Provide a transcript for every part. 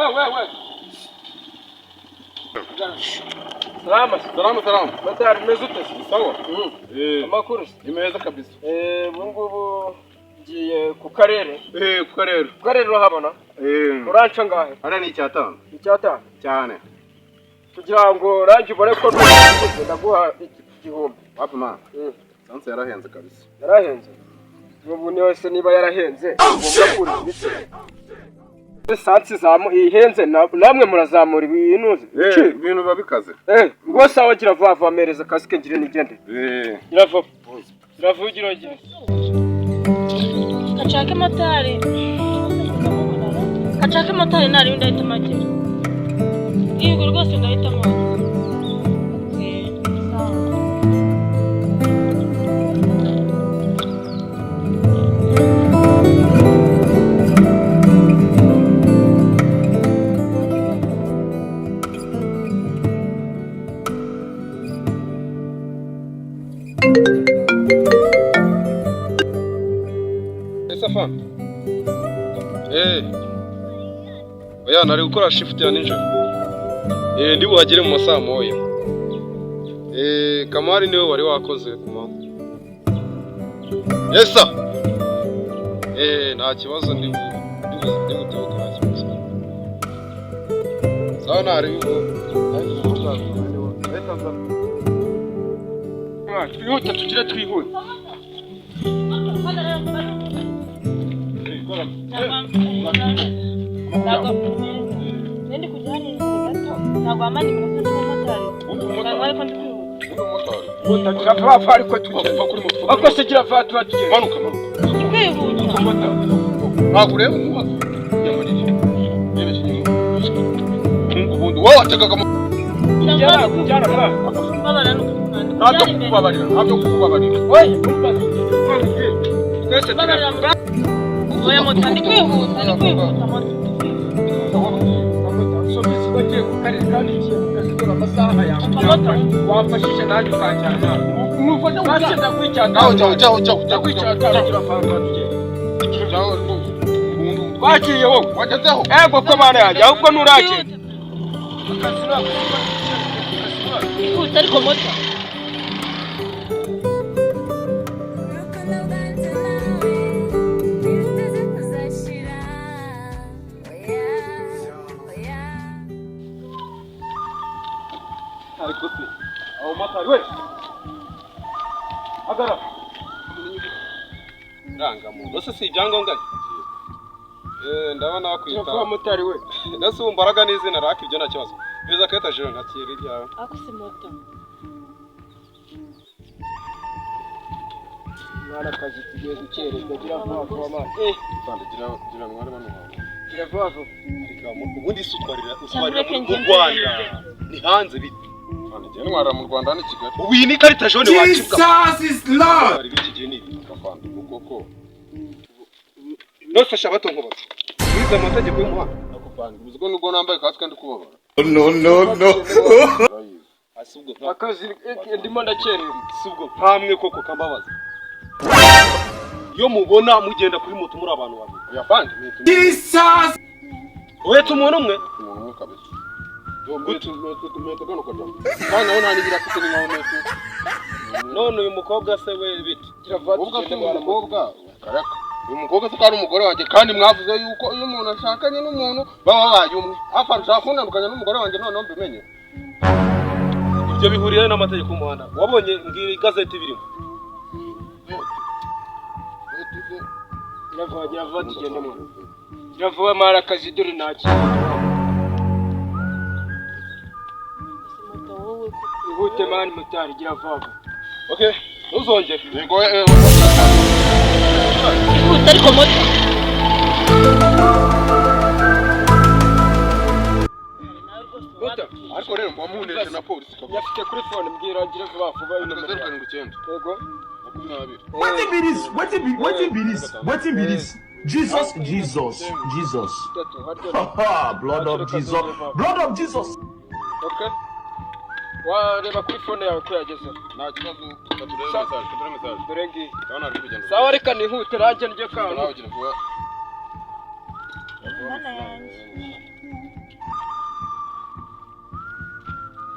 We. Salama. Salama salama. Motari, umeze ute? Sawa. Amakuru se? Ni meza kabisa. Ubu ngubu ngiye ku karere. Ku karere. Ku karere urahabona? Uranca ngahe? Hariya ni 5. 5? Cyane. Kugira ngo rangi ubone ko ntugize ndaguha 1000. Wapi man? Sanse yarahenze kabisa. Yarahenze. Ubu ni wese niba yarahenze ugomba kuri ibiti. Sansi zamu ihenze namwe murazamura ibinuze. Ibintu biba bikaze. Ngo sawa gira vuba vuba mereza kasike ngire nigende. Gira vuba. Gira vuba gira gira. Kacake motari. Kacake motari nari ndahita magera. Yego rwose ndahita magera. Sawa. Safan. Oya nari gukora shift ya nijoro. Ndi buhagere mu masaha moya. Kamari niwe wari wakoze ku manywa. Yes sir. Nta kibazo ndi butebuke nta kibazo. Sawa nari Twihute tugire twihute. Nende kujya hano imbere gato ntabwo wamara iminota n'umumotari ntabwo ariko ndi kwihuta. Gira vuba vuba ariko tugenda. Ariko se gira vuba tuba tugenda. Manuka manuka. Ndi kwihuta. Ntabwo ureba umuhanda. Ubundi wowe wategaga ntabyo kukubabarira ntabyo kukubabarira. Oye, twese Mbabarira. Oya moto ndi kwihuta ndi kwihuta moto. Bagiye ku karere kandi ngiye ku kazi dore amasaha yawe. Wamfashije nanjye ukanjyana. Nufashe ndakwicyata. Jyaho jyaho jyaho Ndakwicyata gira vuba tugende. Wagiye wowe. Wagezeho. Ego ko bana yanjye ahubwo nturagenda. Kwihuta ariko moto. Ariko se aho motari we agara ndangamuntu se si ibyangombwa. Ndabona wakwita motari we nase umbaraga n'izina raka ibyo nta kibazo. Beza keta jero ntakiri ibyawe. Ako se moto. Mwana kazi tugiye gukererwa gira vuba vuba mwana. Sande gira gira ntware bano bantu. Gira vuba vuba. Ubundi se utwarira mu Rwanda ni hanze bite? Ngiye ntwara mu Rwanda ni Kigali. Ubu iyi ni karita jaune wacibwa. Jesus is Lord. Iki gihe ni kafanda koko. Nofasha abato nkubaza. Wize amategeko y'umuhanda. Nakuvanga. Uzi ko nubwo nambaye kasike ndi kubabara. No no no. Asubwo nka Akazi ndimo ndakererwa. subwo nkamwe koko kambabaza. Iyo mubona mugenda kuri moto muri abantu babiri. Oya fandi. Jesus. Uretse umuntu umwe. Umuntu umwe kabisa. None uyu mukobwa se we bite? Ubwo se umukobwa karaka. Uyu mukobwa se kandi umugore wanjye kandi mwavuze yuko iyo umuntu ashakanye n'umuntu baba babaye umwe. Afa nshaka kuntandukanya n'umugore wanjye noneho mbimenye. Ibyo bihuriye n'amategeko y'umuhanda. Wabonye ngiyi gazeti birimo. Gira vuba gira vuba tugende mwana. Gira vuba mara akazi dore nta kintu. Ihute mani motari gira vuba. Okay, ntuzongere. Yego Ihute ariko moto. Moto. Ariko rero mba muneshe na polisi kabisa. Yafite kuri phone mbwira gira vuba vuba Zeru karindwi icyenda. Yego. 20. Wetin be this? Wetin be wetin be this? Wetin be this? Jesus, Jesus, Jesus. Blood of Jesus. Blood of Jesus. Okay. Wareba kuri phone yawe ko yageze. Nta kibazo katurebe message, katurebe message. Dore ngiyi. Ndabona ari kugenda. Sawa reka nihute nanjye njye kantu. Nawe gira vuba. Mana yanjye.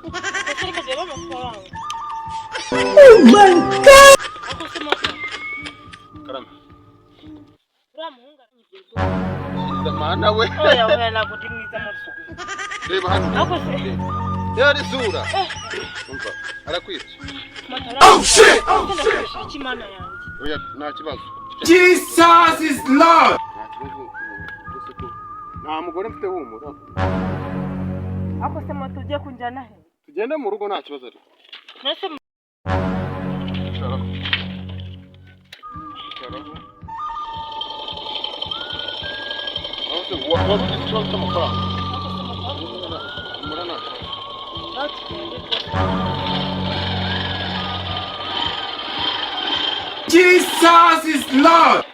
Ese reka rero amafaranga. Oh my God! Ako se moto, Karame. uriya muhungu aranyibye rwose. Mana we. Oya, oya, ntabwo ndi mwiza moto. Reba hano. Ako se, Reba isura. Umva, arakwibye. moto uriya shit! Ndakwishyura iki Mana yanjye? Oya, nta kibazo. Jesus is Lord. Nta kibazo. Uretse ko nta mugore mfite, humura. Ako se moto, ugiye kunjyana he? Tugende mu rugo, nta kibazo ariko. Nase Icaraho. Icaraho. Aho se wari ugize ikibazo cy'amafaranga? Ako se moto, Humura, nta kibazo. nawe tugende rwose. Jesus is Lord.